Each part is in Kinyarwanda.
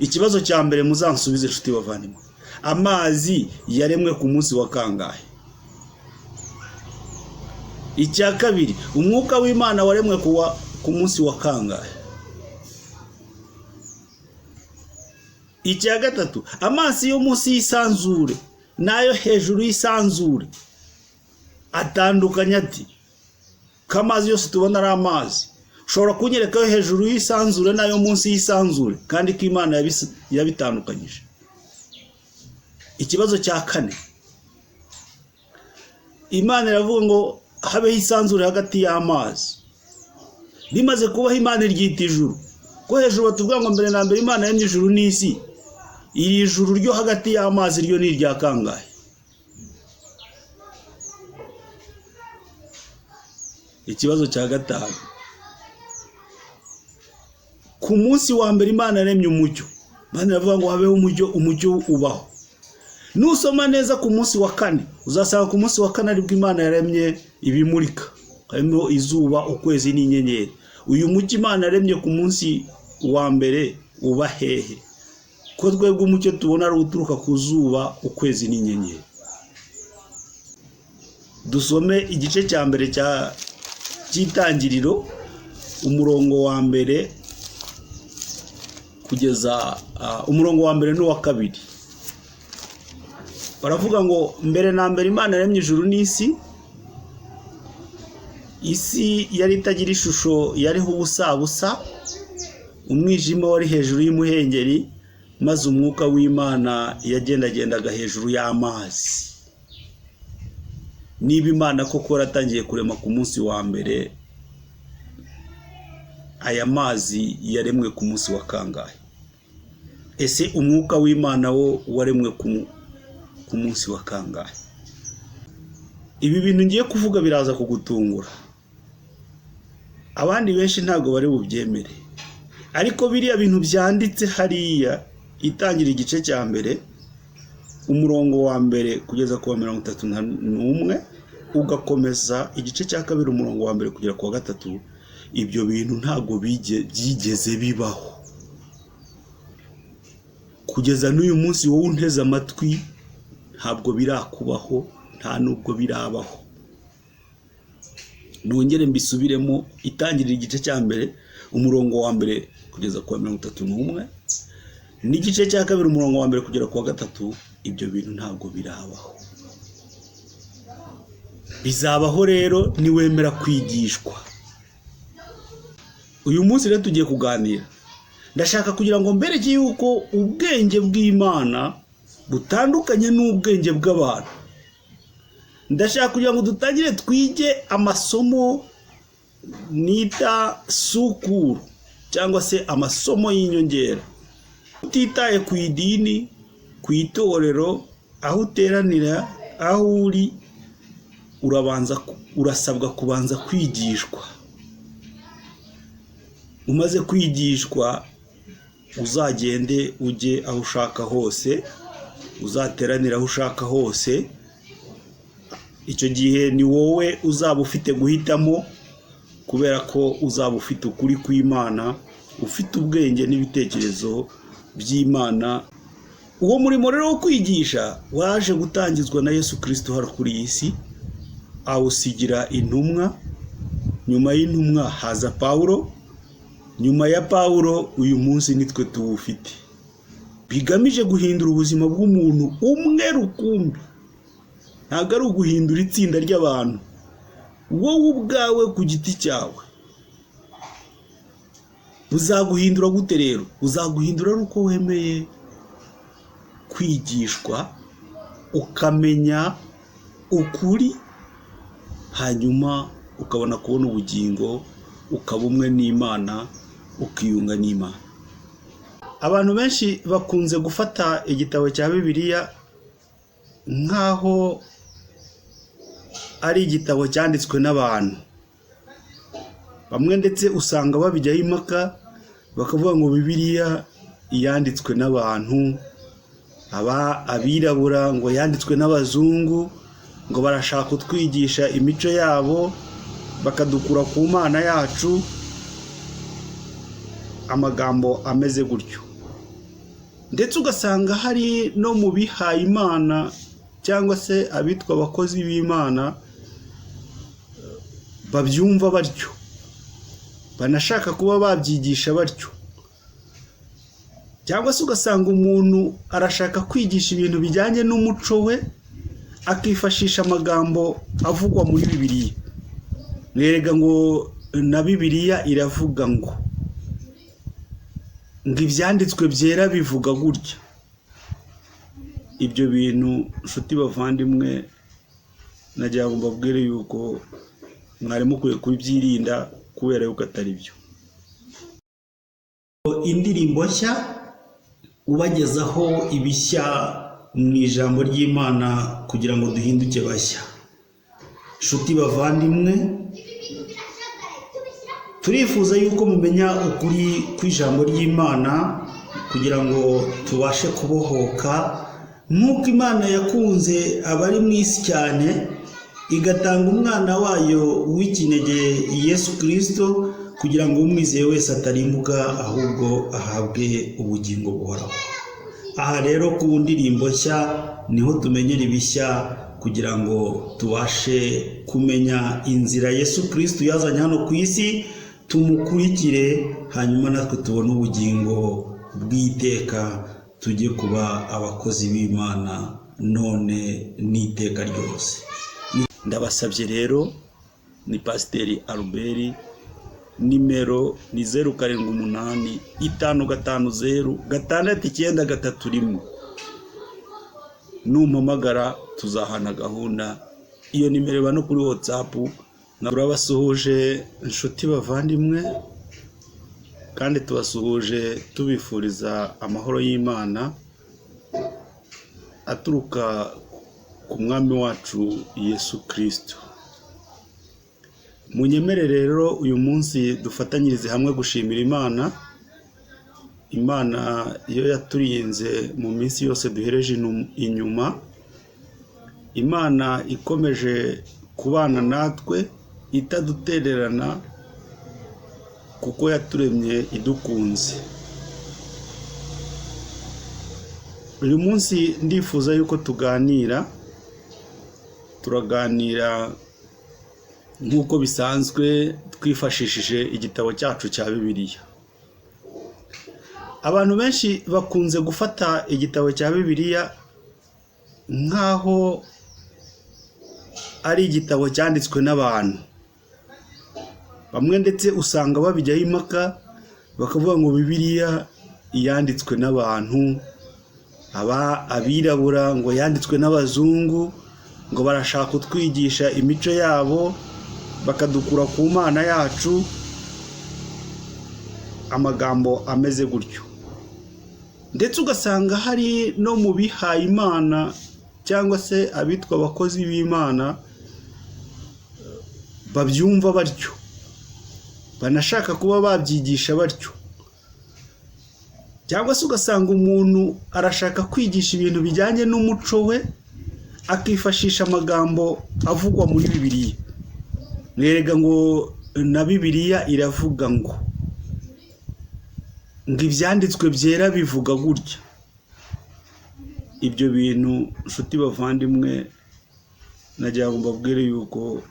Ikibazo cya mbere muzansubize, inshuti bavandimwe: amazi yaremwe ku munsi wa kangahe? Icya kabiri, umwuka w'Imana waremwe ku munsi wa kangahe? Icya gatatu, amazi yo munsi y'isanzure n'ayo hejuru y'isanzure atandukanye ati? Ko amazi yose tubona ari amazi, ushobora kunyereka ayo hejuru y'isanzure n'ayo munsi y'isanzure, kandi ko Imana yabitandukanyije? Ikibazo cya kane, Imana iravuga ngo habeho isanzure hagati y'amazi. Rimaze kubaho, Imana iryita ijuru. Ko hejuru batubwira ngo mbere na mbere Imana yaremye ijuru n'isi, iri juru ryo hagati y'amazi ryo ni irya kangahe? Ikibazo cya gatanu, ku munsi wa mbere Imana yaremye umucyo. Imana iravuga ngo habeho umucyo, umucyo ubaho. Nusoma neza ku munsi wa kane, uzasanga ku munsi wa kane aribwo Imana yaremye ibimurika, harimo izuba, ukwezi n'inyenyeri. Uyu mucyo Imana yaremye ku munsi wa mbere uba hehe, ko twebwe umucyo tubona ari uturuka ku zuba, ukwezi n'inyenyeri? Dusome igice cya mbere cy'Itangiriro, umurongo wa mbere kugeza umurongo wa mbere n'uwa kabiri. Baravuga ngo mbere na mbere Imana yaremye ijuru n'isi. Isi yari itagira ishusho, yariho ubusabusa, umwijima wari hejuru y'umuhengeri, maze umwuka w'Imana yagendagendaga hejuru y'amazi. Niba Imana koko yaratangiye kurema ku munsi wa mbere, aya mazi yaremwe ku munsi wa kangahe? Ese umwuka w'Imana wo waremwe ku munsi wa kangahe? Ibi bintu ngiye kuvuga biraza kugutungura, abandi benshi ntabwo bari bubyemere, ariko biriya bintu byanditse hariya, itangira igice cya mbere, umurongo wa mbere kugeza ku wa 31, ugakomeza igice cya kabiri, umurongo wa mbere kugera ku wa gatatu, ibyo bintu ntabwo byigeze bibaho kugeza n'uyu munsi. Wowe unteze amatwi, ntabwo birakubaho, nta nubwo birabaho. Nongere mbisubiremo: itangirira igice cya mbere, umurongo wa mbere kugeza ku wa 31, n'igice cya kabiri, umurongo wa mbere kugera ku wa gatatu, ibyo bintu ntabwo birabaho. Bizabaho rero niwemera kwigishwa. Uyu munsi rero tugiye kuganira, ndashaka kugira ngo mbereke yuko ubwenge bw'Imana butandukanye n'ubwenge bw'abantu. Ndashaka kugira ngo dutangire twige amasomo nita sukuru, cyangwa se amasomo y'inyongera. Utitaye ku idini, ku itorero, aho uteranira, aho uri, urabanza, urasabwa kubanza kwigishwa. Umaze kwigishwa, uzagende ujye aho ushaka hose, uzateranira aho ushaka hose. Icyo gihe ni wowe uzaba ufite guhitamo, kubera ko uzaba ufite ukuri kw'Imana, ufite ubwenge n'ibitekerezo by'Imana. Uwo murimo rero wo kwigisha waje gutangizwa na Yesu Kirisito hano kuri iyi si, awusigira intumwa. Nyuma y'intumwa haza Pawulo, nyuma ya Pawulo uyu munsi nitwe tuwufite, bigamije guhindura ubuzima bw'umuntu umwe rukumbi. Ntabwo ari uguhindura itsinda ry'abantu, wowe ubwawe ku giti cyawe. Buzaguhindura gute rero? Buzaguhindura ari uko wemeye kwigishwa, ukamenya ukuri, hanyuma ukabona kubona ubugingo, ukaba umwe n'Imana, ukiyunga n'Imana. Abantu benshi bakunze gufata igitabo cya Bibiliya nk'aho ari igitabo cyanditswe n'abantu bamwe, ndetse usanga babijyaho impaka, bakavuga ngo Bibiliya yanditswe n'abantu aba abirabura, ngo yanditswe n'abazungu, ngo barashaka kutwigisha imico yabo bakadukura ku Mana yacu, amagambo ameze gutyo. Ndetse ugasanga hari no mu bihaye Imana cyangwa se abitwa abakozi b'Imana babyumva batyo, banashaka kuba babyigisha batyo. Cyangwa se ugasanga umuntu arashaka kwigisha ibintu bijyanye n'umuco we, akifashisha amagambo avugwa muri Bibiliya. Mwerega ngo na Bibiliya iravuga ngo ibyanditswe byera bivuga gutya. Ibyo bintu, nshuti bavandimwe, nagira ngo mbabwire yuko mwari mukwiye kubyirinda kubera yuko atari byo. Indirimbo nshya ubagezaho ibishya mu ijambo ry'Imana kugira ngo duhinduke bashya. Nshuti bavandimwe, turifuza yuko mumenya ukuri kw'ijambo ry'Imana kugira ngo tubashe kubohoka nk'uko Imana yakunze abari mu isi cyane, igatanga umwana wayo w'ikinege Yesu Kirisito, kugira ngo umwizeye wese atarimbuka ahubwo ahabwe ubugingo buhoraho. Aha rero ku ndirimbo nshya niho tumenyera ibishya kugira ngo tubashe kumenya inzira Yesu Kirisito yazanye hano ku isi, tumukurikire, hanyuma natwe tubone ubugingo bw'iteka, tujye kuba abakozi b'Imana none n'iteka ryose. Ndabasabye rero, ni Pasiteri Albert, nimero ni 0785506931. Numpamagara tuzahana gahunda. Iyo nimero iba no kuri WhatsApp. Turabasuhuje, inshuti bavandimwe, kandi tubasuhuje tubifuriza amahoro y'Imana aturuka ku mwami wacu Yesu Kirisito. Munyemere rero uyu munsi dufatanyirize hamwe gushimira Imana. Imana iyo yaturinze mu minsi yose duhereje inyuma, Imana ikomeje kubana natwe itadutererana, kuko yaturemye idukunze. Uyu munsi ndifuza yuko tuganira, turaganira nk'uko bisanzwe twifashishije igitabo cyacu cya Bibiliya. Abantu benshi bakunze gufata igitabo cya Bibiliya nk'aho ari igitabo cyanditswe n'abantu. Bamwe ndetse usanga babijyaho impaka, bakavuga ngo Bibiliya yanditswe n'abantu, aba abirabura, ngo yanditswe n'abazungu, ngo barashaka kutwigisha imico yabo bakadukura ku Mana yacu, amagambo ameze gutyo. Ndetse ugasanga hari no mu bihaye Imana cyangwa se abitwa abakozi b'Imana babyumva batyo, banashaka kuba babyigisha batyo. Cyangwa se ugasanga umuntu arashaka kwigisha ibintu bijyanye n'umuco we, akifashisha amagambo avugwa muri Bibiliya. Mwerega ngo na Bibiliya iravuga ngo ibyanditswe byera bivuga gutya. Ibyo bintu, nshuti bavandimwe, nagira ngo mbabwire yuko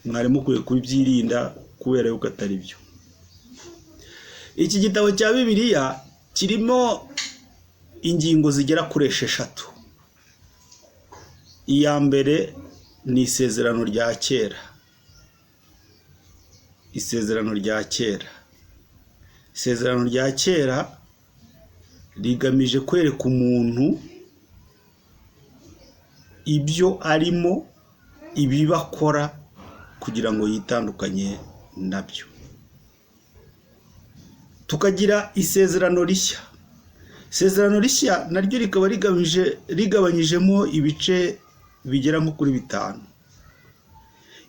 mwari mukwiye kubyirinda kubera yuko atari byo. Iki gitabo cya Bibiliya kirimo ingingo zigera kuri 6. Iya mbere ni isezerano rya kera. Isezerano rya kera. Isezerano rya kera rigamije kwereka umuntu ibyo arimo, ibibi akora, kugira ngo yitandukanye nabyo. Tukagira isezerano rishya. Isezerano rishya naryo rikaba rigamije, rigabanyijemo ibice bigera nko kuri 5.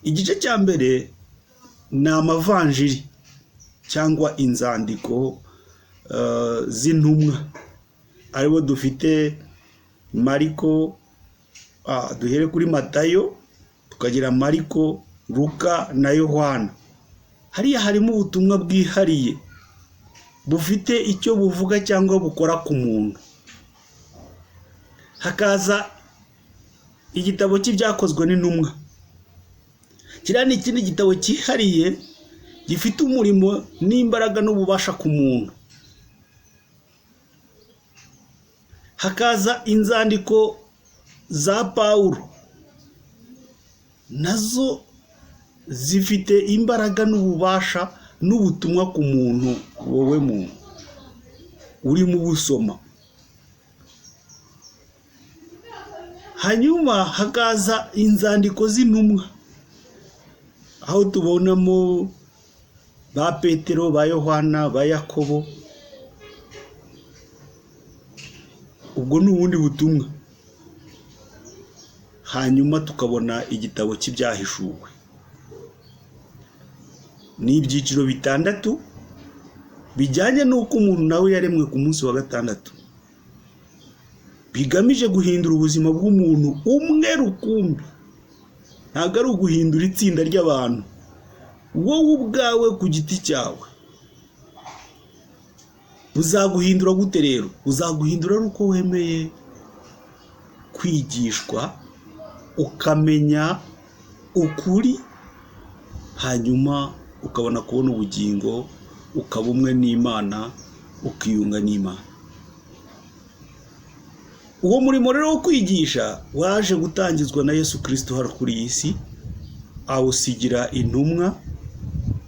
Igice cya mbere ni amavanjiri cyangwa inzandiko z'intumwa, aribo dufite Mariko, duhere kuri Matayo, tukagira Mariko, Luka na Yohana. Hariya harimo ubutumwa bwihariye bufite icyo buvuga cyangwa bukora ku muntu. Hakaza igitabo cy'Ibyakozwe n'Intumwa. Kiriya ni ikindi gitabo cyihariye gifite umurimo n'imbaraga n'ububasha ku muntu. Hakaza inzandiko za Pawulo, nazo zifite imbaraga n'ububasha n'ubutumwa ku muntu, wowe muntu urimo ubusoma. Hanyuma hakaza inzandiko z'intumwa, aho tubonamo ba Petero, ba Yohana, ba Yakobo. Ubwo ni ubundi butumwa. Hanyuma tukabona igitabo cy'Ibyahishuwe. Ni ibyiciro bitandatu bijyanye n'uko umuntu nawe yaremwe ku munsi wa gatandatu, bigamije guhindura ubuzima bw'umuntu umwe rukumbi. Ntabwo ari uguhindura itsinda ry'abantu, wowe ubwawe ku giti cyawe. Buzaguhindura gute rero? Buzaguhindura ari uko wemeye kwigishwa, ukamenya ukuri, hanyuma ukabona kubona ubugingo, ukaba umwe n'Imana, ukiyunga n'Imana. Uwo murimo rero wo kwigisha waje gutangizwa na Yesu Kristo hano kuri iyi si, awusigira intumwa.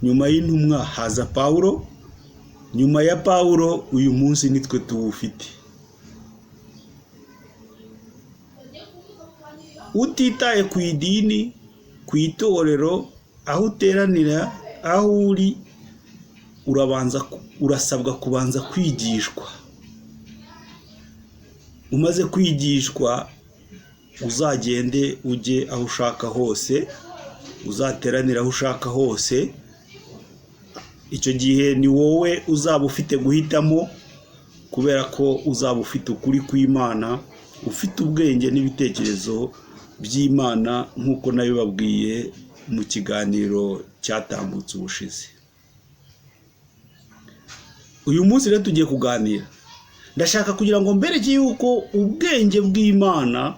Nyuma y'intumwa haza Pawulo, nyuma ya Pawulo uyu munsi nitwe tuwufite. Utitaye ku idini, ku itorero, aho uteranira, aho uri, urasabwa kubanza kwigishwa. Umaze kwigishwa uzagende ujye aho ushaka hose, uzateranire aho ushaka hose. Icyo gihe ni wowe uzaba ufite guhitamo, kubera ko uzaba ufite ukuri kw'Imana, ufite ubwenge n'ibitekerezo by'Imana, nk'uko nabibabwiye mu kiganiro cyatambutse ubushize. Uyu munsi rero tugiye kuganira. Ndashaka kugira ngo mbereke yuko ubwenge bw'Imana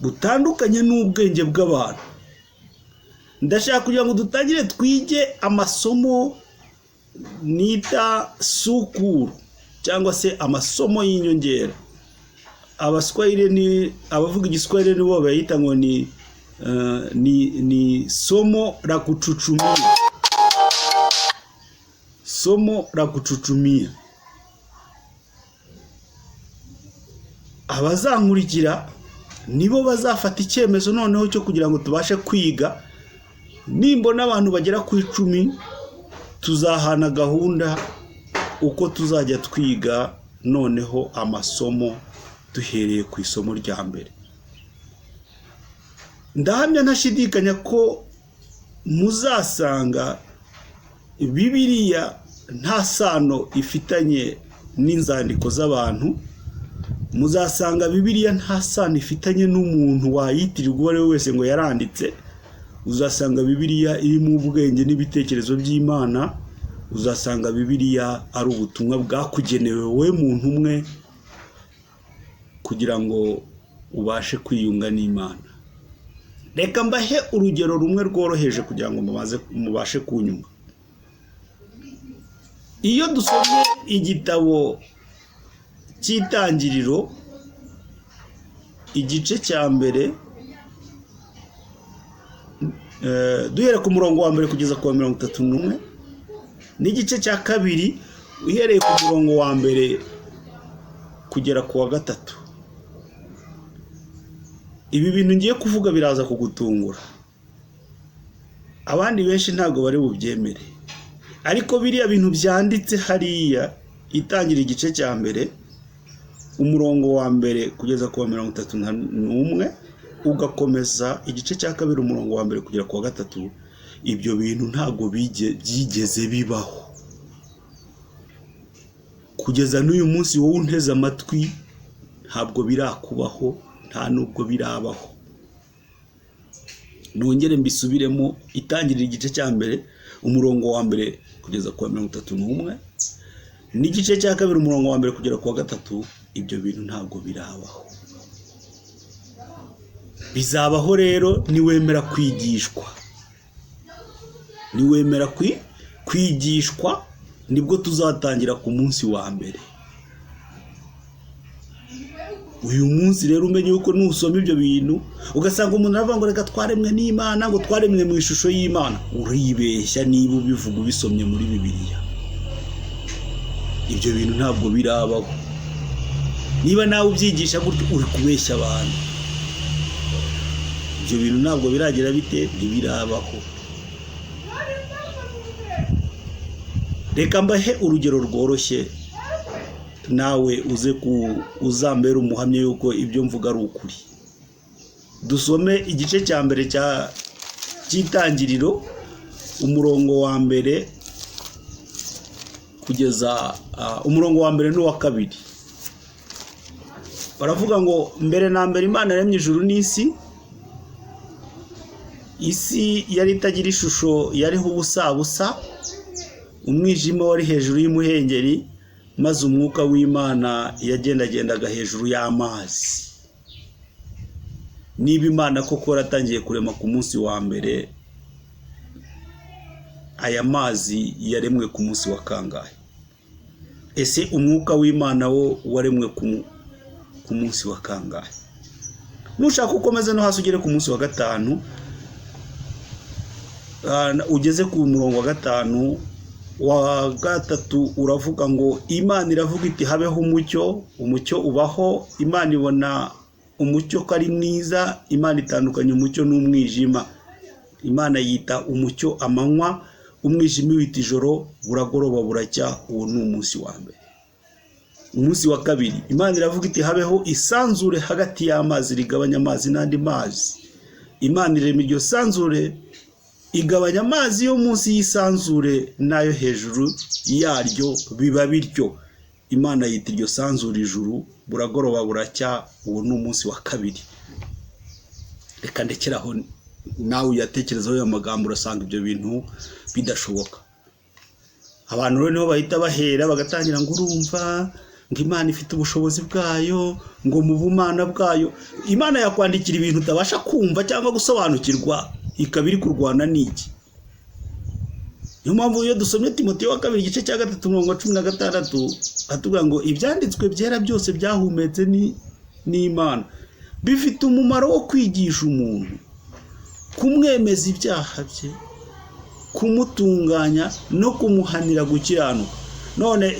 butandukanye n'ubwenge bw'abantu. Ndashaka kugira ngo dutangire twige amasomo nita sukuru, cyangwa se amasomo y'inyongera. Abaswahili ni abavuga igiswahili nibo bayita ngo ni somo la kuchuchumia. Somo la kuchuchumia. Abazankurikira nibo bazafata icyemezo noneho cyo kugira ngo tubashe kwiga. Nimbona abantu bagera ku 10, tuzahana gahunda uko tuzajya twiga noneho amasomo duhereye ku isomo rya mbere. Ndahamya ntashidikanya ko muzasanga Bibiliya nta sano ifitanye n'inzandiko z'abantu. Muzasanga Bibiliya nta sano ifitanye n'umuntu wayitirirwa uwo ari we wese ngo yaranditse. Uzasanga Bibiliya irimo ubwenge n'ibitekerezo by'Imana. Uzasanga Bibiliya ari ubutumwa bwakugenewe wowe muntu umwe, kugira ngo ubashe kwiyunga n'Imana. Reka mbahe urugero rumwe rworoheje kugira ngo mubashe kunyumva. Iyo dusomye igitabo cy'Itangiriro igice cya mbere, duhere ku murongo wa mbere kugeza ku wa 31, n'igice cya kabiri uhereye ku murongo wa mbere kugera ku wa 3. Ibi bintu ngiye kuvuga biraza kugutungura. Abandi benshi ntabwo bari bubyemere, ariko biriya bintu byanditse hariya, itangira igice cya mbere umurongo wa mbere kugeza ku wa 31, ugakomeza igice cya kabiri umurongo wa mbere kugera ku wa 3, ibyo bintu ntabwo byigeze bibaho kugeza n'uyu munsi. Wowe unteze amatwi, ntabwo birakubaho, nta nubwo birabaho. Nongere mbisubiremo, itangirira igice cya mbere umurongo wa mbere kugeza ku wa 31, n'igice cya kabiri umurongo wa mbere kugera ku wa 3, ibyo bintu ntabwo birabaho. Bizabaho rero niwemera kwigishwa, niwemera kwigishwa nibwo tuzatangira ku munsi wa mbere. Uyu munsi rero umenye yuko nusoma ibyo bintu ugasanga umuntu aravuga ngo reka twaremwe n'Imana, ngo twaremwe mu ishusho y'Imana, uribeshya niba ubivuga ubisomye muri Bibiliya. Ibyo bintu ntabwo birabaho. Niba nawe ubyigisha gutyo uri kubeshya abantu. Ibyo bintu ntabwo biragira bite, ntibirabaho. Reka mbahe urugero rworoshye nawe uze uzambera umuhamya yuko ibyo mvuga ari ukuri. Dusome igice cya mbere cy'Itangiriro, umurongo wa mbere kugeza umurongo wa mbere n'uwa kabiri. Baravuga ngo mbere na mbere Imana yaremye ijuru n'isi, isi yari itagira ishusho, yariho ubusabusa, umwijima wari hejuru y'umuhengeri, maze umwuka w'Imana yagendagendaga hejuru y'amazi. Niba Imana koko yaratangiye kurema ku munsi wa mbere, aya mazi yaremwe ku munsi wa kangahe? Ese umwuka w'Imana wo waremwe ku munsi wa kangahe? Nushaka ukomeze no hasi ugere ku munsi wa gatanu, ugeze ku murongo wa gatanu wa gatatu uravuga ngo Imana iravuga iti habeho umucyo, umucyo ubaho. Imana ibona umucyo ko ari mwiza, Imana itandukanya umucyo n'umwijima. Imana yita umucyo amanywa, umwijima wita ijoro, buragoroba buracya. Uwo ni umunsi wa mbere. Umunsi wa kabiri Imana iravuga iti habeho isanzure hagati y'amazi rigabanya amazi n'andi mazi. Imana irema iryo sanzure, igabanya amazi yo munsi y'isanzure n'ayo hejuru yaryo, biba bityo. Imana yita iryo sanzure ijuru, buragoroba buracya. Uwo ni umunsi wa kabiri. Reka ndekeraho, nawe uyatekerezaho ayo magambo urasanga ibyo bintu bidashoboka. Abantu rero niho bahita bahera bagatangira ngo urumva ngo Imana ifite ubushobozi bwayo, ngo mu bumana bwayo. Imana yakwandikira ibintu utabasha kumva cyangwa gusobanukirwa, ikaba iri kurwana n'iki? Niyo mpamvu iyo dusomye Timoteyo wa kabiri igice cya 3 umurongo wa 16 atubwira ngo ibyanditswe byera byose byahumetse n'Imana, bifite umumaro wo kwigisha umuntu, kumwemeza ibyaha bye, kumutunganya no kumuhanira gukiranuka. None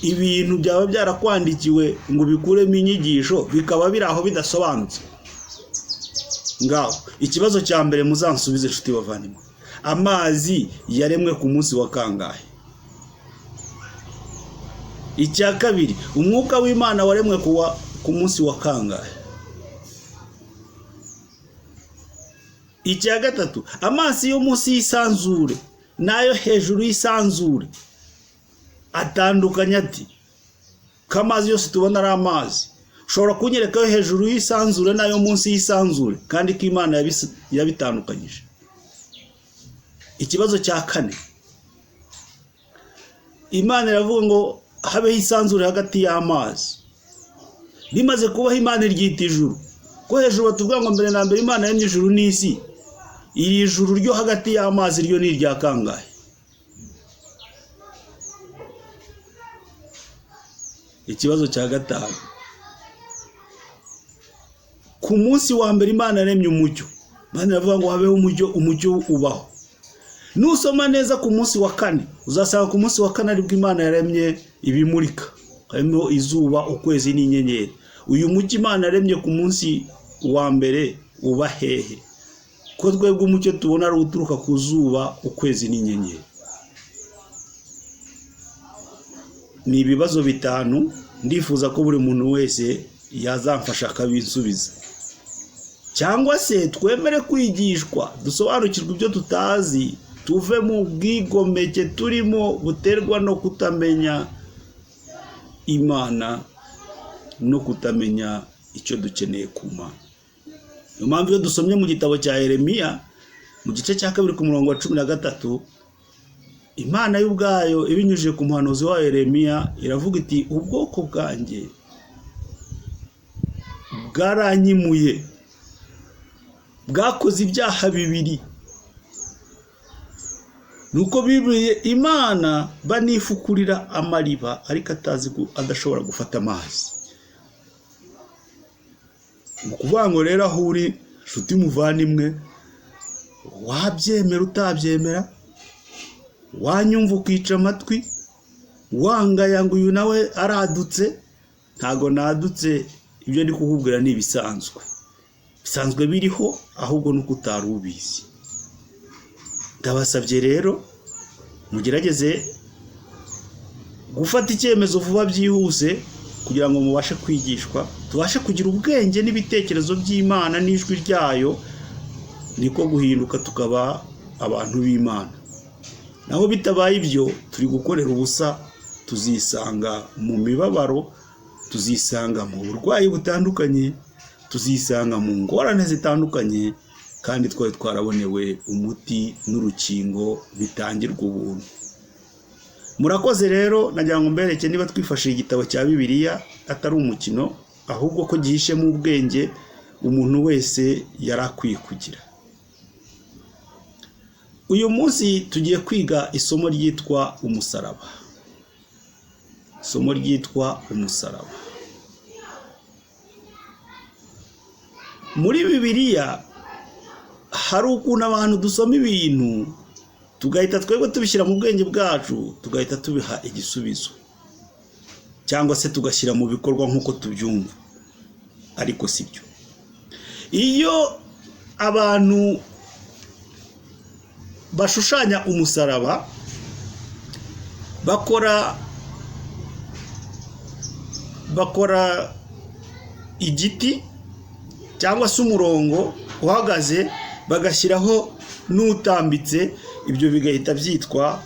ibintu byaba byarakwandikiwe ngo bikuremo inyigisho bikaba biri aho bidasobanutse. Ngaho ikibazo cya mbere muzansubize nshuti bavandimwe, amazi yaremwe ku munsi wa kangahe? Icya kabiri, umwuka w'Imana waremwe ku munsi wa kangahe? Icya gatatu, amazi yo munsi y'isanzure n'ayo hejuru y'isanzure atandukanye ati? Ko amazi yose tubona ari amazi, ushobora kunyereka yo hejuru y'isanzure n'ayo munsi y'isanzure, kandi ko Imana yabitandukanyije. Ikibazo cya kane, Imana iravuga ngo habeho isanzure hagati y'amazi. Bimaze kubaho Imana iryita ijuru. Ko hejuru batubwira ngo mbere na mbere Imana yaremye ijuru n'isi, iri juru ryo hagati y'amazi ryo ni irya kangahe? Ikibazo cya gatanu, ku munsi wa mbere Imana yaremye umucyo. Imana iravuga ngo habeho umucyo, umucyo ubaho. Nusoma neza ku munsi wa kane uzasanga ku munsi wa kane aribwo Imana yaremye ibimurika, harimo izuba, ukwezi n'inyenyeri. Uyu mucyo Imana yaremye ku munsi wa mbere uba hehe? Ko twebwe umucyo tubona ari uturuka ku zuba, ukwezi n'inyenyeri. Ni ibibazo bitanu ndifuza ko buri muntu wese yazamfasha akabinsubiza, cyangwa se twemere kwigishwa dusobanukirwe ibyo tutazi, tuve mu bwigomeke turimo buterwa no kutamenya Imana no kutamenya icyo dukeneye ku Mana. Niyo mpamvu iyo dusomye mu gitabo cya Yeremiya mu gice cya 2 ku murongo wa 13, Imana y'ubwayo ibinyujije ku muhanuzi wa Yeremiya iravuga iti ubwoko bwanjye bwaranyimuye, Bwakoze ibyaha bibiri, nuko bibiye Imana banifukurira amariba, ariko atazi adashobora gufata amazi. Mu kuvuga ngo rero aho uri nshuti muvandimwe, wabyemera utabyemera, wanyumva ukica amatwi, wangaya ngo uyu nawe aradutse, ntago nadutse, ibyo ndi kukubwira ni ibisanzwe, bisanzwe biriho, ahubwo nuko utari ubizi. Ndabasabye rero mugerageze gufata icyemezo vuba byihuse, kugira ngo mubashe kwigishwa, tubashe kugira ubwenge n'ibitekerezo by'Imana n'ijwi ryayo, niko guhinduka tukaba abantu b'Imana. Naho bitabaye ibyo, turi gukorera ubusa, tuzisanga mu mibabaro, tuzisanga mu burwayi butandukanye, tuzisanga mu ngorane zitandukanye, kandi twari twarabonewe umuti n'urukingo bitangirwa ubuntu. Murakoze rero, nagira ngo mbereke niba twifashishije igitabo cya Bibiliya atari umukino, ahubwo ko gihishemo ubwenge umuntu wese yari akwiye kugira. Uyu munsi tugiye kwiga isomo ryitwa umusaraba. Isomo ryitwa umusaraba. Muri Bibiliya hari ukuntu abantu dusoma ibintu tugahita twebwe tubishyira mu bwenge bwacu, tugahita tubiha igisubizo, cyangwa se tugashyira mu bikorwa nk'uko tubyumva, ariko si byo. Iyo abantu bashushanya umusaraba, bakora igiti cyangwa se umurongo uhagaze, bagashyiraho n'utambitse, ibyo bigahita byitwa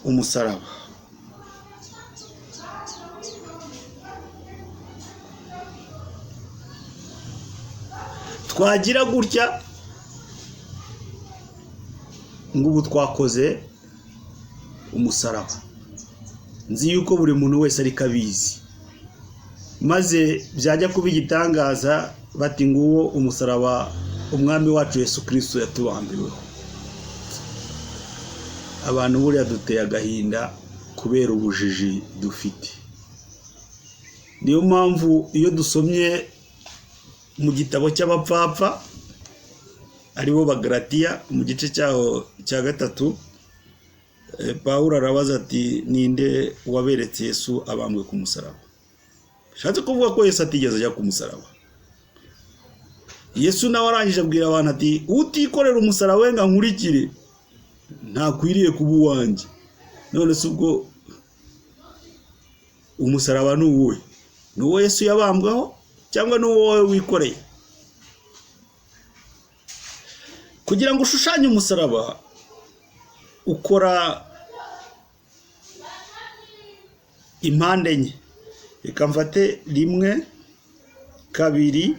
umusaraba. Twagira gutya ngo ubu twakoze umusaraba. Nzi yuko buri muntu wese ariko abizi, maze byajya kuba igitangaza bati nguwo umusaraba umwami wacu Yesu Kristo yatubambiweho. Abantu buriya duteye agahinda kubera ubujiji dufite. Niyo mpamvu iyo dusomye mu gitabo cy'abapfapfa aribo Bagalatiya mu gice cyaho cya 3, Pawulo arabaza ati ninde waberetse Yesu abambwe ku musaraba? Bishatse kuvuga ko Yesu atigeze ajya ku musaraba. Yesu nawe arangije abwira abantu ati utikorera umusaraba we ngo ankurikire ntakwiriye kuba uwanjye. None se ubwo umusaraba ni uwuhe? Ni uwo Yesu yabambweho cyangwa ni uwo wowe wikoreye? Kugira ngo ushushanye umusaraba, ukora impande enye. Reka mfate 1, 2,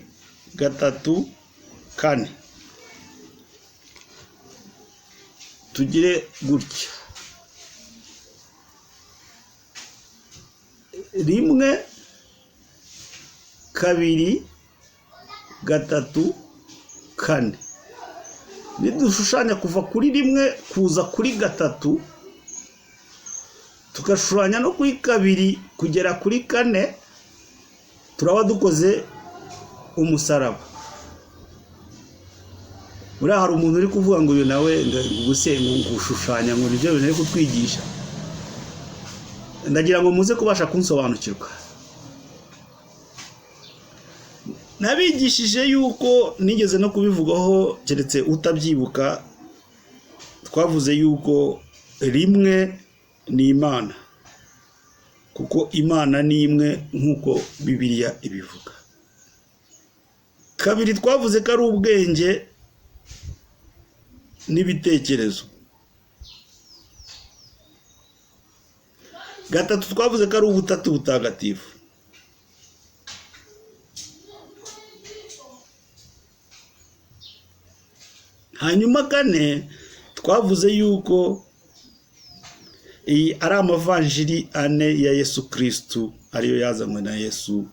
3, 4, tugire gutya 1, 2, 3, 4. Nidushushanya kuva kuri 1 kuza kuri 3, tugashushanya no kuri 2 kugera kuri 4, turaba dukoze umusaraba. Buriya hari umuntu uri kuvuga ngo uyu nawe gushushanya ngo nibyo bintu ari kutwigisha. Ndagira ngo muze kubasha kunsobanukirwa. Nabigishije yuko nigeze no kubivugaho, keretse utabyibuka, twavuze yuko 1 ni Imana, kuko Imana ni imwe nk'uko Bibiliya ibivuga. 2 twavuze ko ari ubwenge n'ibitekerezo. 3 twavuze ko ari ubutatu butagatifu. Hanyuma 4 twavuze yuko iyi ari amavanjiri 4 ya Yesu Kristo, ariyo yazanywe na Yesu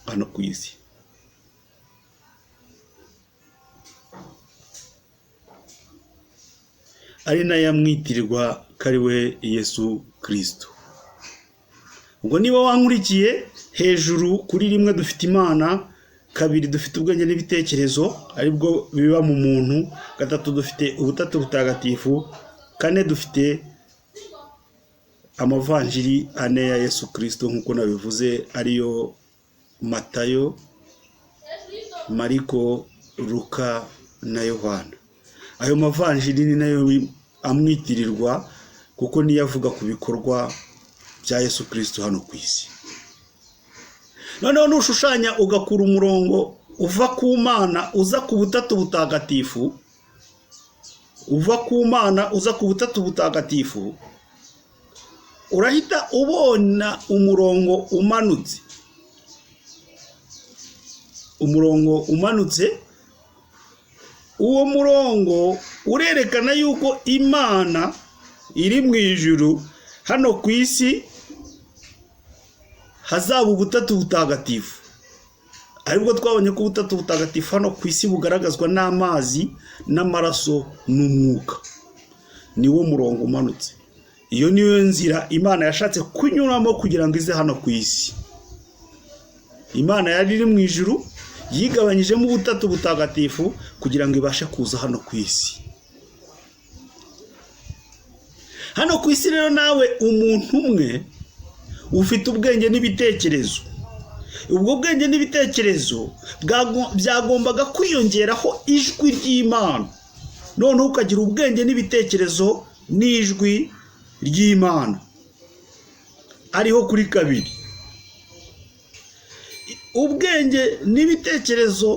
hano ku isi. Ari nayo amwitirirwa ko ari we Yesu Kirisito. Ubwo niba wankurikiye, hejuru kuri rimwe dufite Imana, kabiri dufite ubwenge n'ibitekerezo, aribwo biba mu muntu, gatatu dufite Ubutatu Butagatifu, kane dufite amavanjiri ane ya Yesu Kirisito nk'uko nabivuze, ariyo Matayo, Mariko, Luka na Yohana. Ayo mavanjiri ni nayo amwitirirwa, kuko niyo avuga ku bikorwa bya Yesu Kirisito hano ku isi. Noneho nushushanya ugakura umurongo uva ku Mana uza ku Butatu Butagatifu, uva ku Mana uza ku Butatu Butagatifu, urahita ubona umurongo umanutse. Umurongo umanutse, uwo murongo urerekana yuko Imana iri mu ijuru, hano ku isi hazaba Ubutatu Butagatifu, aribwo twabonye ko Ubutatu Butagatifu hano ku isi bugaragazwa n'amazi n'amaraso n'umwuka. Niwo murongo umanutse. Iyo niyo nzira Imana yashatse kunyuramo kugira ngo ize hano ku isi. Imana yari iri mu ijuru, yigabanyijemo Ubutatu Butagatifu kugira ngo ibashe kuza hano ku isi. Hano ku isi rero, nawe umuntu umwe ufite ubwenge n'ibitekerezo, ubwo bwenge n'ibitekerezo byagombaga kwiyongeraho ijwi ry'Imana, noneho ukagira ubwenge n'ibitekerezo n'ijwi ry'Imana. Ariho kuri kabiri, ubwenge n'ibitekerezo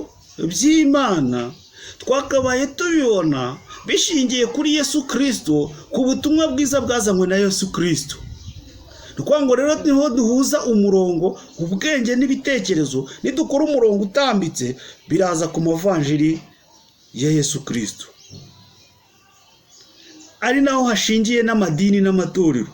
by'Imana twakabaye tubibona bishingiye kuri Yesu Kirisito, ku butumwa bwiza bwazanywe na Yesu Kirisito. Ni ukuvuga ngo rero niho duhuza umurongo, ubwenge n'ibitekerezo. Nidukora umurongo utambitse, biraza ku mavanjiri ya Yesu Kirisito, ari naho hashingiye n'amadini n'amatorero.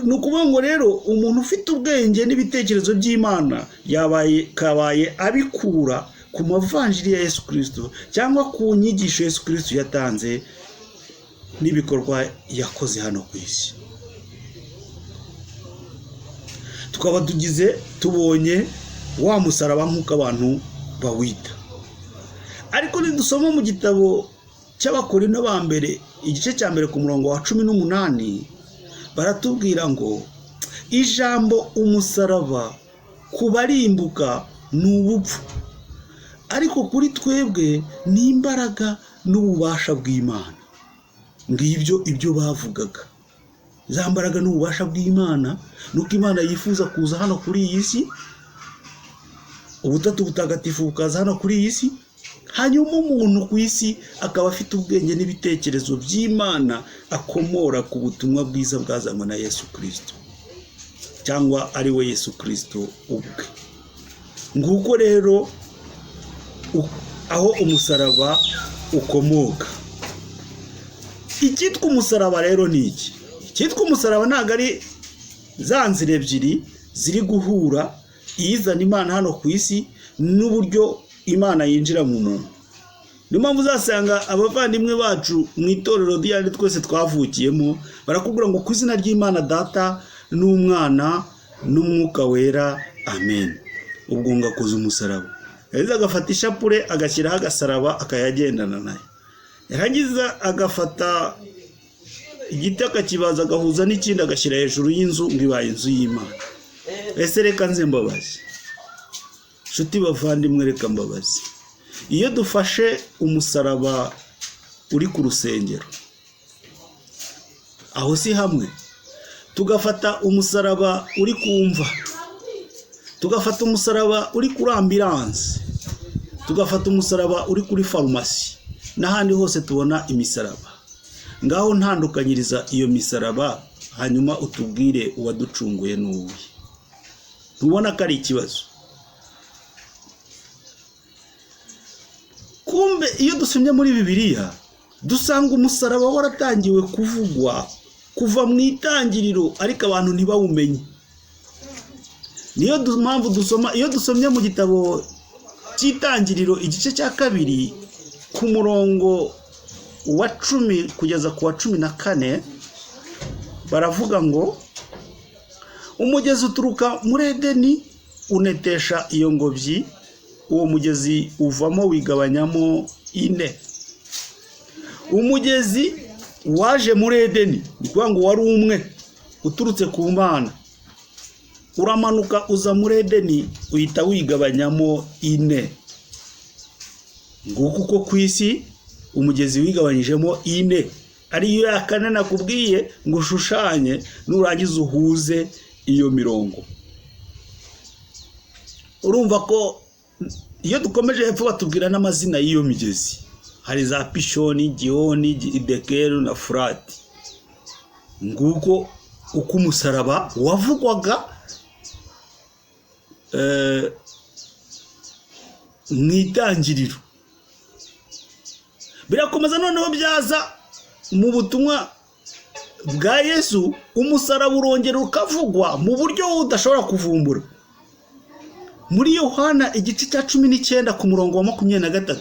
Ni ukuvuga ngo rero umuntu ufite ubwenge n'ibitekerezo by'Imana yabaye kabaye abikura ku mavanjiri ya Yesu Kirisito, cyangwa ku nyigisho Yesu Kirisito yatanze n'ibikorwa yakoze hano ku isi. Tukaba tugize, tubonye wa musaraba nk'uko abantu bawita. Ariko nidusoma mu gitabo cy'Abakorinto ba mbere, igice cya mbere, ku murongo wa 18, baratubwira ngo ijambo umusaraba ku barimbuka ni ubupfu, ariko kuri twebwe ni imbaraga n'ububasha bw'Imana. Ngibyo ibyo bavugaga, za mbaraga n'ububasha bw'Imana, nuko Imana yifuza kuza hano kuri iyi si, Ubutatu Butagatifu bukaza hano kuri iyi si, hanyuma umuntu ku isi akaba afite ubwenge n'ibitekerezo by'Imana akomora ku butumwa bwiza bwazanywe na Yesu Kirisito, cyangwa ari we Yesu Kirisito ubwe. Nguko rero aho umusaraba ukomoka. Icyitwa umusaraba rero ni iki? Icyitwa umusaraba ntabwo ari za nzira ebyiri ziri guhura, iyizana Imana hano ku isi n'uburyo Imana yinjira mu muntu. Niyo mpamvu uzasanga abavandimwe bacu mu itorero ryandi twese twavukiyemo barakubwira ngo ku izina ry'Imana Data n'Umwana n'Umwuka Wera, amen. Ubwo ngo akoze umusaraba, yarangiza agafata ishapure agashyiraho agasaraba akayagendana nayo, yarangiza agafata igiti akakibaza agahuza n'ikindi agashyira hejuru y'inzu ngo ibaye inzu y'Imana. Ese reka nze mbabazi, nshuti bavandimwe, reka mbabazi, iyo dufashe umusaraba uri ku rusengero, aho si hamwe, tugafata umusaraba uri ku mva, tugafata umusaraba uri kuri ambilanse, tugafata umusaraba uri kuri farumasi n'ahandi hose tubona imisaraba, ngaho ntandukanyiriza iyo misaraba, hanyuma utubwire uwaducunguye n'uwuhe. Ntubona ko ari ikibazo? Kumbe iyo dusomye muri Bibiliya dusanga umusaraba waratangiwe kuvugwa kuva mu itangiriro, ariko abantu ntibawumenye. Niyo mpamvu dusoma, iyo dusomye mu gitabo cy'Itangiriro igice cya 2 ku murongo wa 10 kugeza ku wa 14 baravuga ngo umugezi uturuka muri Edeni unetesha iyo ngobyi, uwo mugezi uvamo wigabanyamo 4. Umugezi waje muri Edeni, ni ukuvuga ngo wari umwe uturutse ku Mana, uramanuka uza muri Edeni uhita wigabanyamo 4. Nguko uko ku isi umugezi wigabanyijemo 4, ariyo ya kane nakubwiye ngo ushushanye, nurangiza uhuze iyo mirongo. Urumva ko iyo dukomeje hepfo batubwira n'amazina y'iyo migezi, hari za Pishoni, Gihoni, Idekeru na Furati. Nguko uko umusaraba wavugwaga mu itangiriro. Birakomeza noneho byaza mu butumwa bwa Yesu, umusaraba urongera ukavugwa mu buryo udashobora kuvumbura. Muri Yohana igice cya 19 ku murongo wa 23,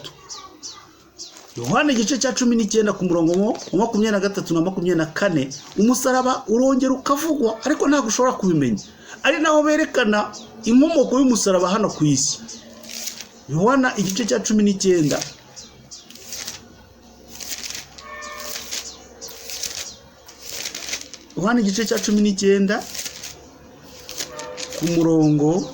Yohana igice cya 19 ku murongo wa 23 na 24, umusaraba urongera ukavugwa ariko ntabwo ushobora kubimenya. Ari naho berekana inkomoko y'umusaraba hano ku isi. Yohana igice cya 19 Yohana igice cya 19 ku murongo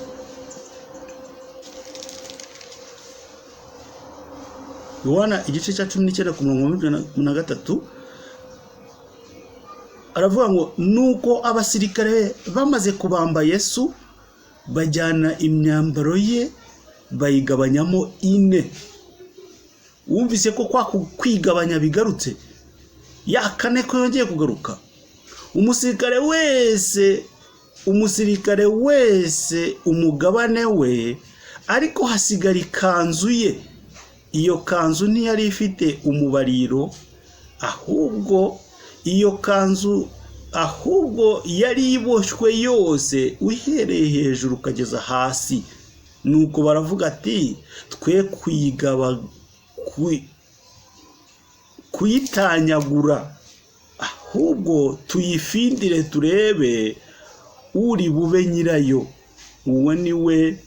Yohana igice cya 19 ku murongo wa 23 aravuga ngo nuko abasirikare bamaze kubamba Yesu bajyana imyambaro ye bayigabanyamo 4. Wumvise ko kwa kwigabanya bigarutse, ya kane ko yongeye kugaruka. Umusirikare wese umugabane we, ariko hasigara ikanzu ye. Iyo kanzu ntiyari ifite umubariro, ahubwo iyo kanzu ahubwo yari iboshywe yose uhereye hejuru ukageza hasi. Nuko baravuga ati twe kuyitanyagura, ahubwo tuyifindire turebe uri bube nyirayo. Uwo ni we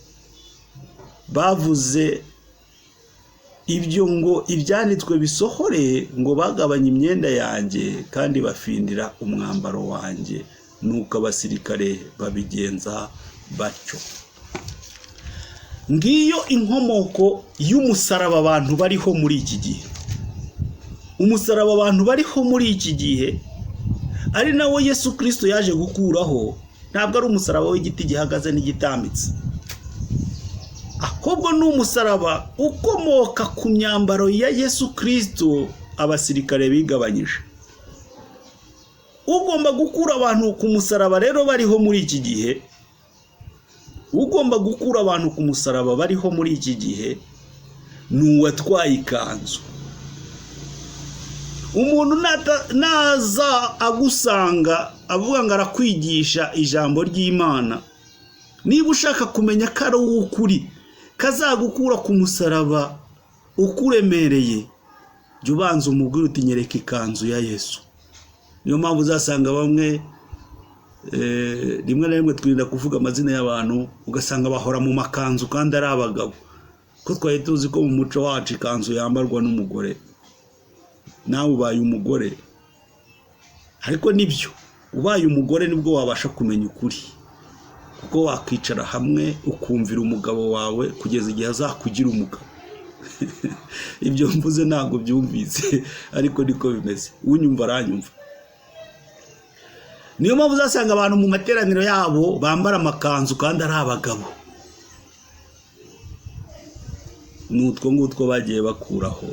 bavuze ibyo ngo ibyanditswe bisohore, ngo bagabanye imyenda yanjye kandi bafindira umwambaro wanjye. Nuko abasirikare babigenza batyo. Ngiyo inkomoko y'umusaraba abantu bariho muri iki gihe. Umusaraba abantu bariho muri iki gihe ari nawo Yesu Kristo yaje gukuraho, ntabwo ari umusaraba w'igiti gihagaze n'igitambitse, ahubwo ni umusaraba ukomoka ku myambaro ya Yesu Kristo abasirikare bigabanyije. Ugomba gukura abantu ku musaraba rero bariho muri iki gihe, ugomba gukura abantu ku musaraba bariho muri iki gihe ni uwatwaye ikanzu. Umuntu naza agusanga avuga ngo arakwigisha ijambo ry'Imana, niba ushaka kumenya ko ari uw'ukuri kazagukura ku musaraba ukuremereye, jya ubanza umubwire uti nyereka ikanzu ya Yesu. Niyo mpamvu uzasanga bamwe rimwe na rimwe twirinda kuvuga amazina y'abantu, ugasanga bahora mu makanzu kandi ari abagabo, ko twari tuzi ko mu muco wacu ikanzu yambarwa n'umugore. Nawe ubaye umugore, ariko nibyo, ubaye umugore nibwo wabasha kumenya ukuri, kuko wakwicara hamwe ukumvira umugabo wawe kugeza igihe azakugira umugabo. Ibyo mvuze ntabwo byumvise, ariko niko bimeze, unyumva aranyumva. Niyo mpamvu uzasanga abantu mu materaniro yabo bambara amakanzu kandi ari abagabo. N'utwo ngutwo bagiye bakuraho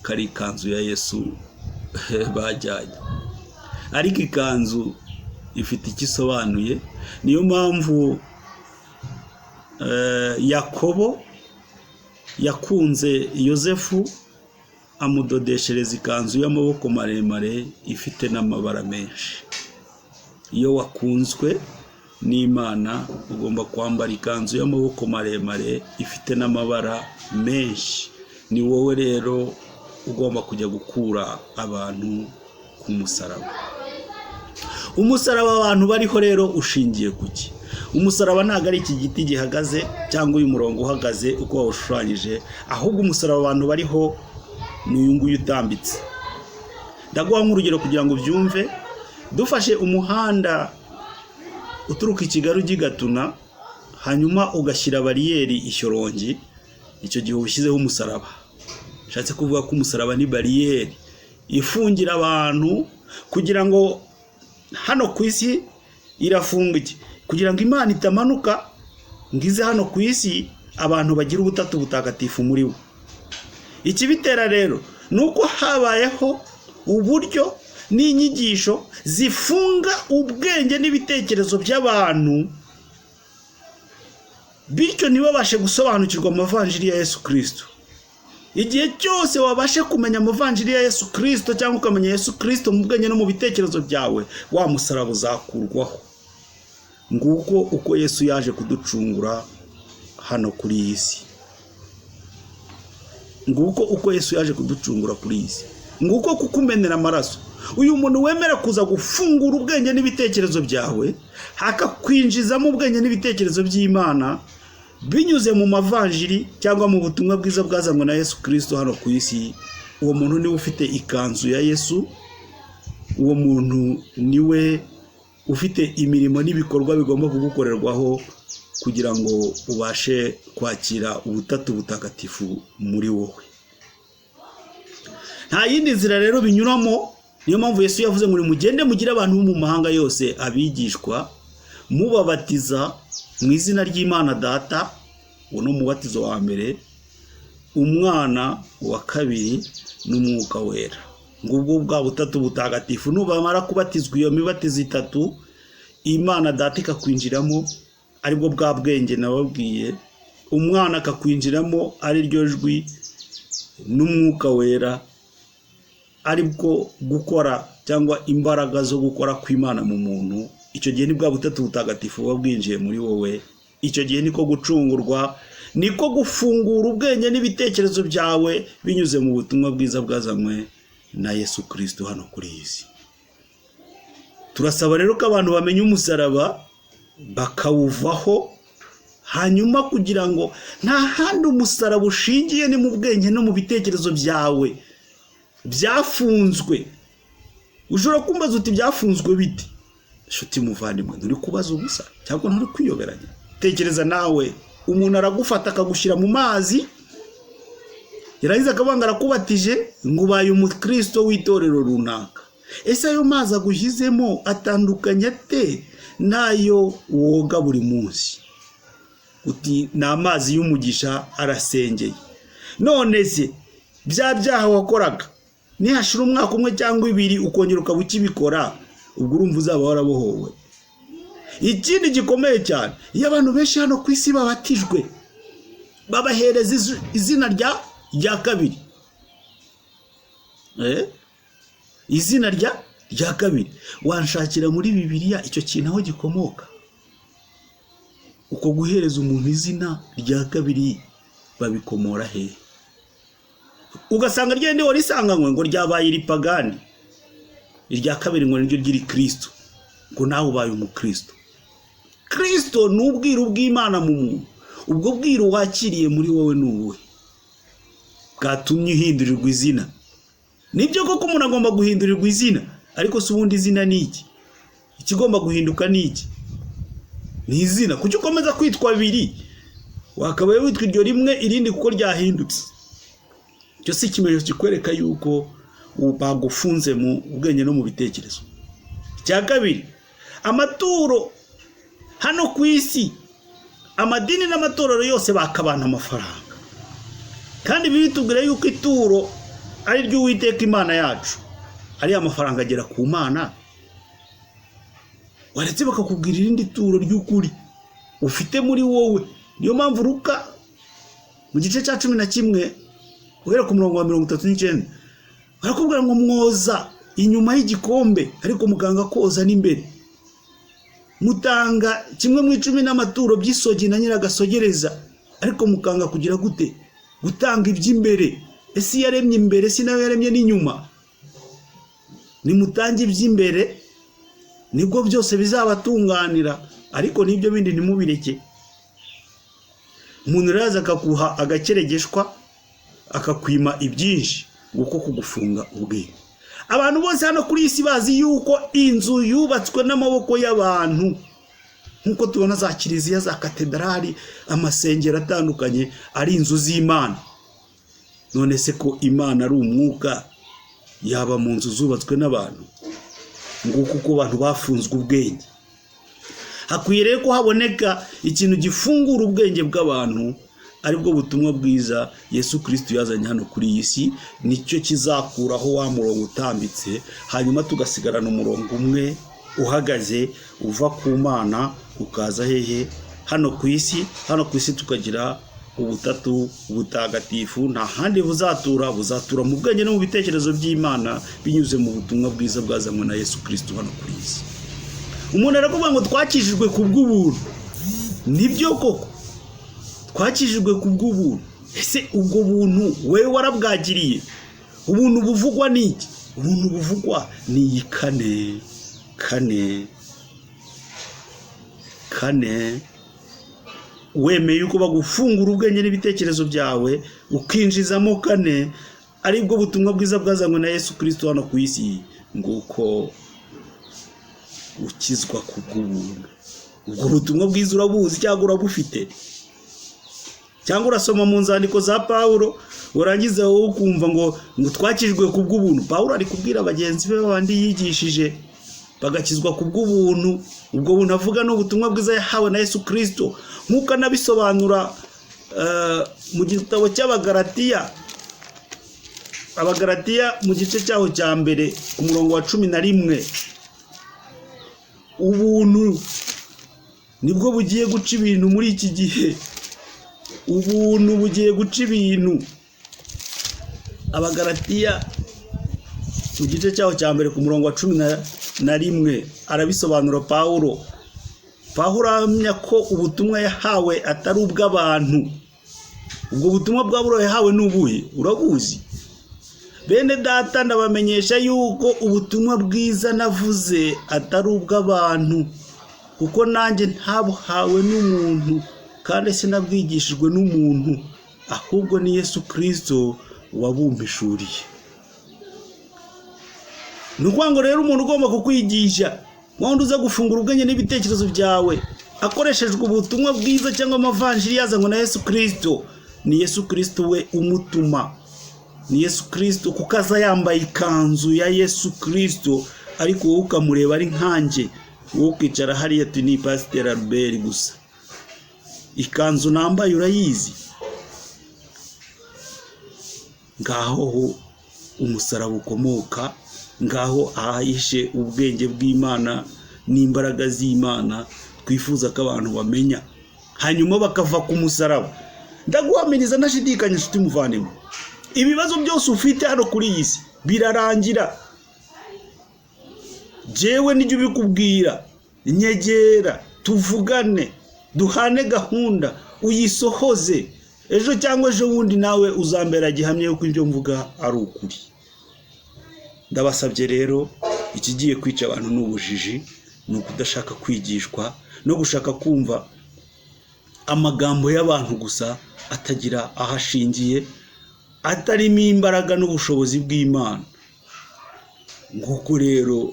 kari ikanzu ya Yesu bajyanye, ariko ikanzu ifite icyo isobanuye. Niyo mpamvu Yakobo yakunze Yosefu amudodeshereza ikanzu y'amaboko maremare ifite n'amabara menshi. Iyo wakunzwe n'Imana ugomba kwambara ikanzu y'amaboko maremare ifite n'amabara menshi. Ni wowe rero ugomba kujya gukura abantu ku musaraba. Umusaraba abantu bariho rero ushingiye ku ki? Umusaraba ntabwo ari iki giti gihagaze cyangwa uyu murongo uhagaze uko wawushushanyije, ahubwo umusaraba abantu bariho ni uyu nguyu utambitse. Ndaguha nk'urugero kugira ngo ubyumve. Dufashe umuhanda uturuka i Kigali ujya i Gatuna, hanyuma ugashyira bariyeri i Shyorongi, icyo gihe uba ushyizeho umusaraba. Nshatse kuvuga ko umusaraba ni bariyeri ifungira abantu kugira ngo hano ku isi irafunga iki? Kugira ngo Imana itamanuka ngo ize hano ku isi, abantu bagire ubutatu butagatifu muri bo. Ikibitera rero ni uko habayeho uburyo n'inyigisho zifunga ubwenge n'ibitekerezo by'abantu, bityo ntibabashe gusobanukirwa amavanjiri ya Yesu Kirisito. Igihe cyose wabashe kumenya amavanjiri ya Yesu Kirisito cyangwa ukamenya Yesu Kirisito mu bwenge no mu bitekerezo byawe, wa musaraba uzakurwaho. Nguko uko Yesu yaje kuducungura hano kuri iyi si. Nguko uko Yesu yaje kuducungura kuri iyi si. Nguko kukumenera amaraso. Uyu muntu wemera kuza gufungura ubwenge n'ibitekerezo byawe, akakwinjizamo ubwenge n'ibitekerezo by'Imana binyuze mu mavanjiri cyangwa mu butumwa bwiza bwazanywe na Yesu Kirisito hano ku isi, uwo muntu niwe ufite ikanzu ya Yesu, uwo muntu niwe ufite imirimo n'ibikorwa bigomba kugukorerwaho kugira ngo ubashe kwakira ubutatu butagatifu muri wowe. Nta yindi nzira rero binyuramo. Niyo mpamvu Yesu yavuze ngo nimugende mugire abantu bo mu mahanga yose abigishwa, mubabatiza mu izina ry'Imana Data, uwo ni umubatizo wa mbere, Umwana wa kabiri n'Umwuka Wera. Ngubwo bwa butatu butagatifu. Nubamara kubatizwa iyo mibatizo itatu, Imana Data ikakwinjiramo, aribwo bwa bwenge nababwiye, Umwana akakwinjiramo ari ryo jwi, n'Umwuka Wera aribwo gukora cyangwa imbaraga zo gukora kw'Imana mu muntu. Icyo gihe ni bwa butatu butagatifu buba bwinjiye muri wowe. Icyo gihe niko gucungurwa, niko gufungura ubwenge n'ibitekerezo byawe binyuze mu butumwa bwiza bwazanywe na Yesu Kirisito hano kuri iyi si. Turasaba rero ko abantu bamenya umusaraba bakawuvaho, hanyuma kugira ngo nta handi umusaraba ushingiye ni mu bwenge no mu bitekerezo byawe byafunzwe. Ushobora kumbaza uti byafunzwe bite? Inshuti muvandimwe, nturi kubaza ubusa cyangwa nturi kwiyoberanya? Tekereza nawe, umuntu aragufata akagushyira mu mazi, yarangiza akavuga ngo arakubatije, ngo ubaye umukristo w'itorero runaka. Ese ayo mazi agushyizemo atandukanye ate n'ayo woga buri munsi? Uti ni amazi y'umugisha, arasengeye. None se bya byaha wakoraga, nihashira umwaka umwe cyangwa ibiri ukongera ukaba ukibikora, ubwo urumva uzaba warabohowe? Ikindi gikomeye cyane, iyo abantu benshi hano ku isi babatijwe, babahereza izina rya kabiri. Izina rya kabiri, wanshakira muri Bibiliya icyo kintu aho gikomoka? Uko guhereza umuntu izina rya kabiri babikomora hehe? Ugasanga ryenda warisanganywe ngo ryabaye iripagani, irya kabiri ngo niryo ry'irikristo, ngo nawe ubaye umukristo. Kristo ni ubwiru bw'Imana mu muntu. Ubwo bwiru wakiriye muri wowe ni ubuhe bwatumye uhindurirwa izina? Nibyo koko umuntu agomba guhindurirwa izina, ariko se ubundi izina ni iki? Ikigomba guhinduka ni iki? Ni izina. Kuki ukomeza kwitwa abiri? Wakabaye witwa iryo rimwe, irindi kuko ryahindutse. Icyo si ikimenyetso kikwereka yuko bagufunze mu bwenge no mu bitekerezo? Icya kabiri, amaturo hano ku isi, amadini n'amatorero yose bakabana amafaranga, kandi bitubwira yuko ituro ari ry'Uwiteka Imana yacu. Ariya mafaranga agera ku Mana? Waretse bakakubwira irindi turo ry'ukuri ufite muri wowe. Niyo mpamvu Ruka mu gice cya 11 guhera ku murongo wa 39 barakubwira ngo mwoza inyuma y'igikombe, ariko muganga koza n'imbere. Mutanga kimwe mu icumi n'amaturo by'isogi na nyiragasogereza, ariko mukanga kugira gute? Gutanga iby'imbere. Ese yaremye imbere si nayo yaremye n'inyuma? Nimutange iby'imbere nibwo byose bizabatunganira, ariko n'ibyo bindi ntimubireke. Umuntu rero aza akaguha agakeregeshwa, akakwima ibyinshi, nguko kugufunga ubwenge. Abantu bose hano kuri iyi si bazi yuko inzu yubatswe n'amaboko y'abantu, nk'uko tubona za kiliziya, za katedrali, amasengero atandukanye, ari inzu z'Imana. None se ko Imana ari umwuka, yaba mu nzu zubatswe n'abantu? Nguko uko abantu bafunzwe ubwenge. Hakwiye rero ko haboneka ikintu gifungura ubwenge bw'abantu, aribwo butumwa bwiza Yesu Kristo yazanye hano kuri iyi si. Nicyo kizakuraho wa murongo utambitse, hanyuma tugasigarana umurongo umwe uhagaze uva ku Mana ukaza hehe? Hano ku isi. Hano ku isi tukagira ubutatu butagatifu. Nta handi buzatura, buzatura mu bwenge no mu bitekerezo by'Imana, binyuze mu butumwa bwiza bwazanywe na Yesu Kristo hano kuri iyi si. Umuntu aravuga ngo twakijijwe ku bw'ubuntu. Nibyo koko, twakijijwe ku bw'ubuntu. Ese ubwo buntu wewe warabwagiriye? Ubuntu buvugwa ni iki? Ubuntu buvugwa ni iyi kane kane kane. Wemeye yuko bagufungura ubwenge n'ibitekerezo byawe, ukinjizamo kane, aribwo butumwa bwiza bwazanywe na Yesu Kristo hano ku isi, nguko ukizwa ku bw'ubuntu. Ubwo butumwa bwiza urabuzi cyangwa urabufite? Cyangwa urasoma mu nzandiko za Pawulo, warangiza wowe ukumva ngo twakijwe ku bw'ubuntu? Pawulo ari kubwira bagenzi be babandi yigishije bagakizwa ku bw'ubuntu. Ubwo buntu avuga ni ubutumwa bwiza yahawe na Yesu Kristo, nk'uko anabisobanura mu gitabo cy'Abagaratiya. Abagaratiya mu gice cyaho cya mbere, ku murongo wa 11. Ubuntu nibwo bugiye guca ibintu muri iki gihe, ubuntu bugiye guca ibintu. Abagaratiya mu gice cyaho cya mbere, ku murongo wa 11, arabisobanura Pawulo. Pawulo ahamya ko ubutumwa yahawe atari ubw'abantu. Ubwo butumwa bwa yahawe ni ubuhe? Urabuzi? Bene Data, ndabamenyesha yuko ubutumwa bwiza navuze atari ubw'abantu, kuko nanjye ntabuhawe n'umuntu, kandi sinabwigishijwe n'umuntu, ahubwo ni Yesu Kirisito wabumpishuriye. Ni ukuvuga ngo rero umuntu ugomba kukwigisha, wundi uza gufungura ubwenge n'ibitekerezo byawe akoreshejwe ubutumwa bwiza cyangwa amavanjiri yazanywe na Yesu Kirisito, ni Yesu Kirisito we umutuma. Ni Yesu Kirisito, kuko aza yambaye ikanzu ya Yesu Kirisito, ariko wowe ukamureba ari nkanjye, wowe ukicara hariya, tu ni Pasiteri Albert gusa. Ikanzu nambaye urayizi? Ngaho ho umusaraba ukomoka, ngaho ahishe ubwenge bw'Imana n'imbaraga z'Imana twifuza ko abantu bamenya, hanyuma bakava ku musaraba. Ndaguhamiriza ntashidikanya, inshuti muvandimwe, ibibazo byose ufite hano kuri iyi si birarangira. Jewe nijya ubikubwira, nyegera tuvugane, duhane gahunda, uyisohoze. Ejo cyangwa ejo bundi nawe uzambera gihamya yuko ibyo mvuga ari ukuri. Ndabasabye rero, ikigiye kwica abantu ni ubujiji, ni ukudashaka kwigishwa no gushaka kumva amagambo y'abantu gusa atagira aho ashingiye, atarimo imbaraga n'ubushobozi bw'Imana. Nguko rero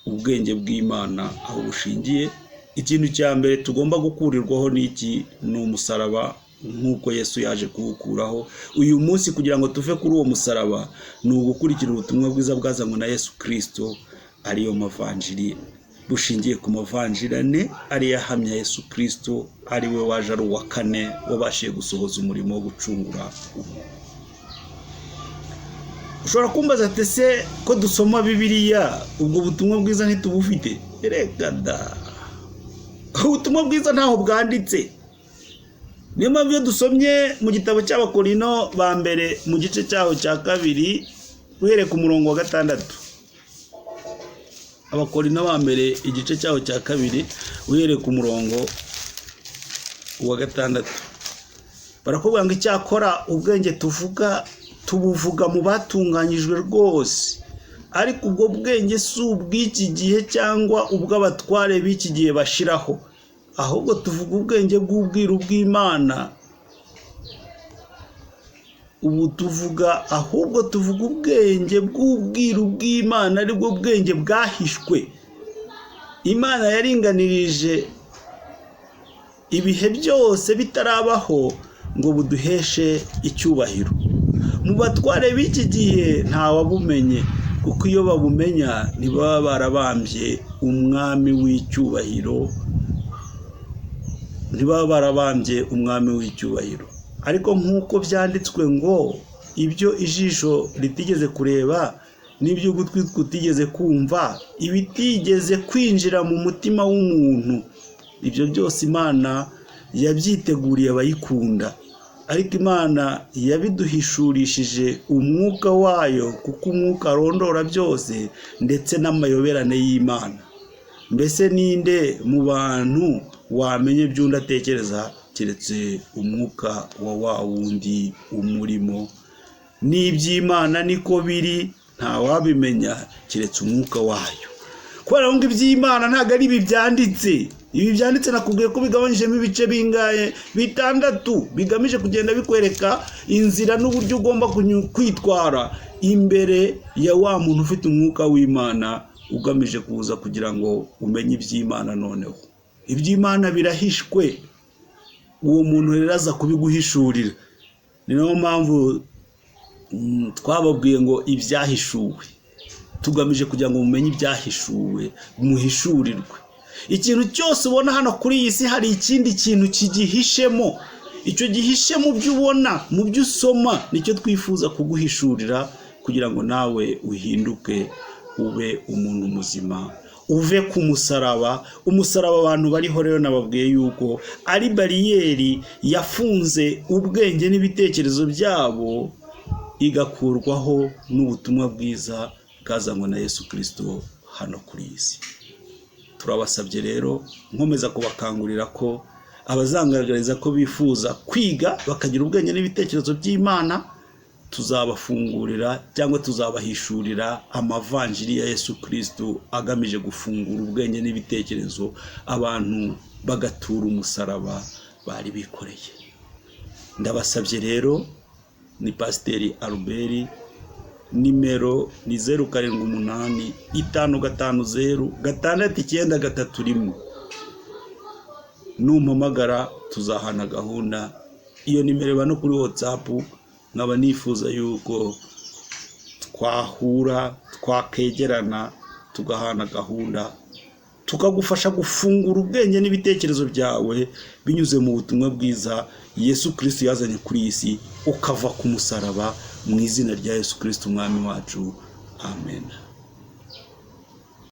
ubwenge bw'Imana aho bushingiye. Ikintu cya mbere tugomba gukurirwaho ni iki? Ni umusaraba, nk'uko Yesu yaje kuwukuraho. Uyu munsi kugira ngo tuve kuri uwo musaraba ni ugukurikira ubutumwa bwiza bwazanywe na Yesu Kirisito, ariyo mavanjiri, bushingiye ku mavanjiri ane ariyo ahamya Yesu Kirisito, ari we waje ari uwa kane wabashije gusohoza umurimo wo gucungura umuntu. Ushobora kumbaza ati: "Ese ko dusoma Bibiliya, ubwo butumwa bwiza ntitubufite?" Reka da, ubutumwa bwiza ntaho bwanditse. Niyo mpamvu iyo dusomye mu gitabo cy'Abakorino ba mbere, mu gice cyaho cya kabiri, uhereye ku murongo wa 6. Abakorino ba mbere, igice cyaho cya kabiri, uhereye ku murongo wa 6. Barakubwira ngo icyakora ubwenge tuvuga tubuvuga mu batunganyijwe rwose, ariko ubwo bwenge si ubw'iki gihe cyangwa ubw'abatware b'iki gihe bashiraho, ahubwo tuvuga ubwenge bw'ubwiru bw'Imana. Ubu tuvuga, ahubwo tuvuga ubwenge bw'ubwiru bw'Imana, aribwo bwenge bwahishwe Imana yaringanirije ibihe byose bitarabaho ngo buduheshe icyubahiro. Mu batware b'iki gihe ntawabumenye, kuko iyo babumenya ntibaba barabambye umwami w'icyubahiro, ntibaba barabambye umwami w'icyubahiro. Ariko nk'uko byanditswe ngo ibyo ijisho ritigeze kureba n'ibyo ugutwi kutigeze kumva, ibitigeze kwinjira mu mutima w'umuntu, ibyo byose Imana yabyiteguriye abayikunda. Ariko Imana yabiduhishurishije umwuka wayo, kuko umwuka arondora byose, ndetse n'amayoberane y'Imana. Mbese ninde mu bantu wamenye iby'undi atekereza, keretse umwuka wa wa wundi umurimo? N'iby'Imana niko biri, ntawabimenya keretse umwuka wayo. Kubera ngo iby'Imana ntabwo ari ibi byanditse. Ibi byanditse nakubwiye ko bigabanyijemo ibice bingahe? 6, bigamije kugenda bikwereka inzira n'uburyo ugomba kwitwara imbere ya wa muntu ufite umwuka w'Imana, ugamije kuza kugira ngo umenye iby'Imana. Noneho iby'Imana birahishwe, uwo muntu rero aza kubiguhishurira. Ni nayo mpamvu twababwiye ngo ibyahishuwe, tugamije kugira ngo mumenye ibyahishuwe, muhishurirwe. Ikintu cyose ubona hano kuri iyi si hari ikindi kintu kigihishemo. Icyo gihishe mu byo ubona, mu byo usoma, nicyo twifuza kuguhishurira kugira ngo nawe uhinduke ube umuntu muzima, uve ku musaraba. Umusaraba abantu bariho rero nababwiye yuko ari bariyeri yafunze ubwenge n'ibitekerezo byabo, igakurwaho n'ubutumwa bwiza bwazanywe na Yesu Kirisito hano kuri iyi si. Turabasabye rero, nkomeza kubakangurira ko abazangaragariza ko bifuza kwiga bakagira ubwenge n'ibitekerezo by'Imana, tuzabafungurira cyangwa tuzabahishurira amavanjiri ya Yesu Kirisito agamije gufungura ubwenge n'ibitekerezo, abantu bagatura umusaraba bari bikoreye. Ndabasabye rero, ni Pasiteri Albert, nimero ni 078 550 6931. Numpamagara tuzahana gahunda. Iyo nimero iba no kuri WhatsApp. Nkaba nifuza yuko twahura, twakegerana, tugahana gahunda, tukagufasha gufungura ubwenge n'ibitekerezo byawe binyuze mu butumwa bwiza Yesu Kirisito yazanye kuri iyi si, ukava ku musaraba mu izina rya Yesu Kirisito umwami wacu. Amen.